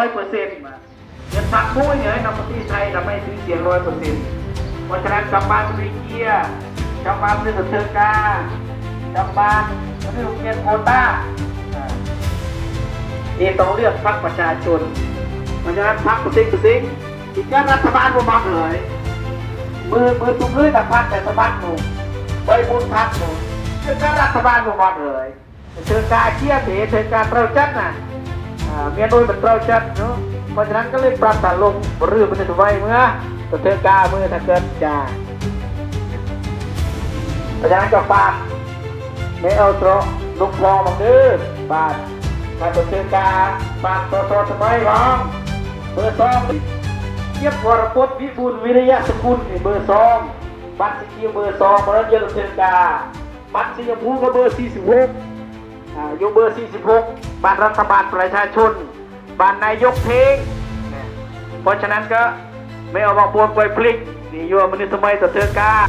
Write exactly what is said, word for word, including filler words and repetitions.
ร้อยเปอร์เซ็นต์มา เลือกพรรคด้วยเนี่ย ให้นำประเทศไทยทำให้ชื่อเสียงร้อยเปอร์เซ็นต์ เพราะฉะนั้นกลับบ้านไปเชียร์ กลับบ้านไปเลือกเธอกา กลับบ้านไปเลือกเกียรติโควต้า อ่า นี่ต้องเลือกพรรคประชาชน เพราะฉะนั้นพรรคประสิทธิ์ประสิทธิ์ อีกการรัฐบาลบ่มักเลย มือ มือตุ้มเลยแต่พรรคแต่สมัครหนู ใบบุญพรรคหนู อีกการรัฐบาลบ่มักเลย เธอกาเชียร์เถเธอกาเต้าจัดน่ะ อ่า เมียน้อยมันเต้าจัดเนาะ เพราะฉะนั้นก็เลยปรับตาลง เรื่องมันจะไวเมื่อ เธอกาเมื่อถ้าเกิดจะ เพราะฉะนั้นก็ฝาก ไม่เอาเถาะ ลูกพ่อมันเด้อ บาท มาตัวเธอกา บาทตัวตัวสมัยของ เบอร์สอง เจี๊ยบวรพจน์ วิบูลย์ วิริยะสกุล นี่เบอร์สอง บัตรสีเขียวเบอร์สอง เพราะฉะนั้นเยอะเธอกา บัตรสีชมพูก็เบอร์สี่สิบหก อ่า ยกเบอร์สี่สิบหก บัตรรัฐบาลประชาชน บัตรนายกเพลง เพราะฉะนั้นก็ไม่เอาบางปวนไปพลิก นี่อยู่มันนี่สมัยต่อเธอกา